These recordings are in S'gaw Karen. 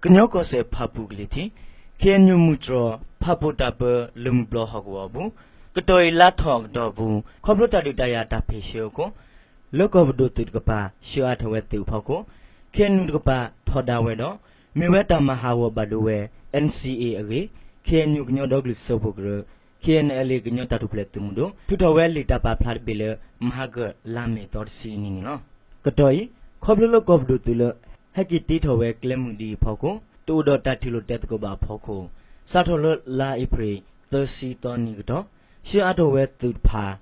ကညီကီၢ်စဲၣ်ဖၣ်ပူၣ်ကလံၤထံး ခ့ၣ်အဲၣ်ယူၣ်မုၢ်တြီၢ် ဖၣ်ပူၣ်တၢ်ပၢလၢၢ်မုၢ်ဘျီဟီၣ်ကဝီၤအပူၤ ကတီၢ်အံၤလါထီၣ်အကတီၢ်အပူၤ ခီဖျိတၢ်ဒုးတၢ်ယၤတၢ်ဖ့ၣ်ဆၢအဃိ လၢကီၢ်ပဒိၣ်သုးတကပၤ ဆှၢအါထီၣ်ဝဲသုးအဖီခိၣ် ခ့ၣ်အဲၣ်ယူၣ်တကပၤထီဒါဝဲဒီး မ့ၢ်ဝဲတၢ်မၤဟးဂီၤဘၣ်ဒိဝဲ NCA အဂ့ၢ် ခ့ၣ်အဲၣ်ယူၣ်ကညီဒီကလုာ်စၢဖှိၣ်ကရၢ ခ့ၣ်အဲၣ်ယူၣ် ကညီတၢ်ထူၣ်ဖျဲးသုးမုၢ်ဒိၣ် ထုးထီၣ်ဝဲလံာ်တၢ်ပာ်ဖျါတဘ့ၣ်လၢ မဟါကၢၣ်လါမ့ၤသီတဆံအနံၤန့ၣ်လီၤ. ကတီၢ်အံၤ ခီဖျိလၢကီၢ်ပဒိၣ်သုးလၢ ဟဲက့ၤတ့ထီၣ်ဝဲကျဲမုၢ်ဒံးအဖီခိၣ် တအိၣ်ဒီးတၢ်ထံၣ်လိာ်တဲသကိးဘၣ်အဖီခိၣ် စးထီၣ်လၢလါအ့ဖြ့ၣ် သၢဆံသီနံၤအကတီၢ် ဆှၢအါထီၣ်ဝဲသုးတဖၣ်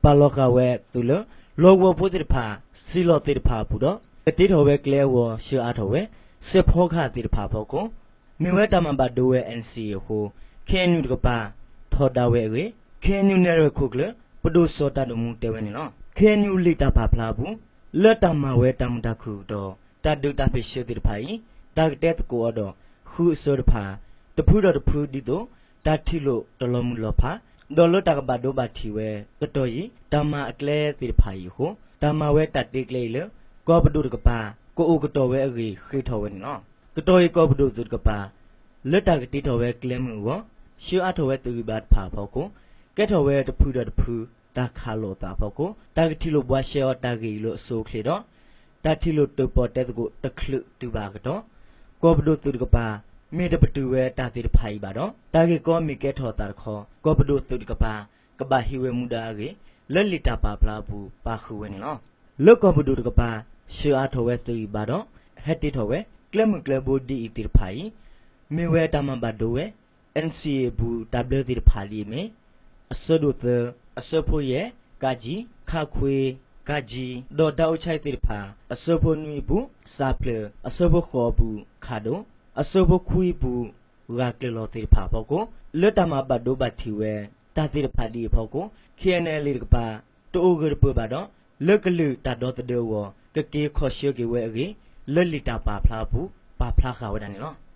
ပာ်လီၤဃာ်ဝဲသုးလၢ လီၢ်ကဝီၤဖိသ့ၣ်တဖၣ် စံလီၢ်သ့ၣ်တဖၣ်အပူၤဒီး ကတ့ထီၣ်ဝဲကျဲအဂီၢ် ဆှၢအါထီၣ်ဝဲ စဲးဖီကဟၣ်သ့ၣ်တဖၣ်အဖီခိၣ် မ့ၢ်ဝဲတၢ်မၤဘၣ်ဒိဝဲ NCA အဃိ ခ့ၣ်အဲၣ်ယူၣ်တကပၤ ထီဒါဝဲအဂ့ၢ် ခ့ၣ်အဲၣ်ယူၣ်နဲၣ်ရွဲၣ်ခိၣ်ကျၢၢ် ပဒိၣ်စီၤတၢ်ဒိၣ်မူတဲဝဲန့ၣ်လီၤ. ခ့ၣ်အဲၣ်ယူၣ်လံာ်တၢ်ပာ်ဖျါအပူၤ လၢတၢ်မၤဝဲတၢ်မုာ်တၢ်ခုၣ်အကတီၢ် တၢ်ဒုးတၢ်ဖ့ၣ်ဆၢသ့ၣ်တဖၣ်အံၤ တၢ်ကတဲသကိးအီၤဒီး ဃုအစၢတဖၣ် တဖုဒီးတဖုဒ်သိး တၢ်ထံၣ်လိာ်တလီၤမုၢ်လီၤဖး ဒီးလၢတၢ်ကဘၣ်ဒိဘၣ်ထံးဝဲ ကတီၢ်အံၤ တၢ်မၤအကျဲသ့ၣ်တဖၣ်အံၤအဃိ တၢ်မၤဝဲတၢ်တ့ကျဲအံၤလၢ ကီၢ်ပဒိၣ်တကပၤ ကအိၣ်ကတီၢ်ဝဲအဂ့ၢ် ဃ့ထီၣ်ဝဲန့ၣ်လီၤ. ကတီၢ်အံၤကီၢ်ပဒိၣ်သုးတကပၤ လၢတၢ်ကတ့ထီၣ်ဝဲကျဲမုၢ်အဂီၢ် ဆှၢအါထီၣ်ဝဲသုးဂံၢ်ဘါတဖၣ်အဖီခိၣ် ကဲထီၣ်ဝဲတဖုဒီးတဖု တၢ်ခးလိာ်အသးအဖီခိၣ် တၢ်ကထံၣ်လိာ်ဘှါရှဲအီၤတၢ်ဂ့ၢ်အံၤလၢအဆိအချ့ဒီး တၢ်ထံၣ်လိာ်တၢၣ်ပီၣ်တဲသကိးတချုးတုၤဘၣ်အကတီၢ် ကီၢ်ပဒိၣ်သုးတကပၤ မ့ၢ်တပတုာ်ဝဲတၢ်သ့ၣ်တဖၣ်အံၤဘၣ်ဒီး တၢ်ဂ့ၢ်ကီမ့ၢ်ကဲထီၣ်အသးတခီ ကီၢ်ပဒိၣ်သုးတကပၤ ကဘၣ်ဟံးဝဲမူဒါအဂ့ၢ် လၢလံာ်တၢ်ပာ်ဖျါအပူၤ ပာ်ဃုာ်ဝဲန့ၣ်လီၤ. လၢကီၢ်ပဒိၣ်တကပၤ ဆှၢအါထီၣ်ဝဲသုးဂံၢ်ဘါဒီး ဟဲတ့ထီၣ်ဝဲ ကျဲမုၢ်ကျဲဘိဒ်အံၤသ့ၣ်တဖၣ်အံၤ မ့ၢ်ဝဲတၢ်မၤဘၣ်ဒိဝဲ NCA အပူၤတၢ်ဘျၢသ့ၣ်တဖၣ်ဒ်အမ့ၢ် အဆၢဒိၣ်သၢ အဆၢဖိယဲၢ် ကၠံ ခးခွ့ ကၠံ ဒီးတၢ်အိၣ်ဆါအံၤသ့ၣ်တဖၣ် အဆၢဖိနွံအပူၤ စးဖျၢၣ် အဆၢဖိဃိးအပူၤ ခးဒိၣ် အဆၢဖိခွံအပူၤ ဂာ်ကျၢၤလီၤသ့ၣ်တဖၣ်အဖီခိၣ် လၢတၢ်မၤဘၣ်ဒိဘၣ်ထံးဝဲ တၢ်သ့ၣ်တဖၣ်ဒ်အံၤအဖီခိၣ် ခ့ၣ်အဲၣ်ယူၣ်လံတကပၤ တအိၣ်ဂၢၢ်တပၢၢ်ဘၣ်ဒီး လၢကလုာ်တၢ်ဒီသဒၢအဂီၢ် ကက့ၤခီၣ်ဆၢက့ၤဝဲအဂ့ၢ် လၢလံာ်တၢ်ပာ်ဖျါအပူၤ ပာ်ဖျါဃာ်ဝဲဒၣ်န့ၣ်လီၤ.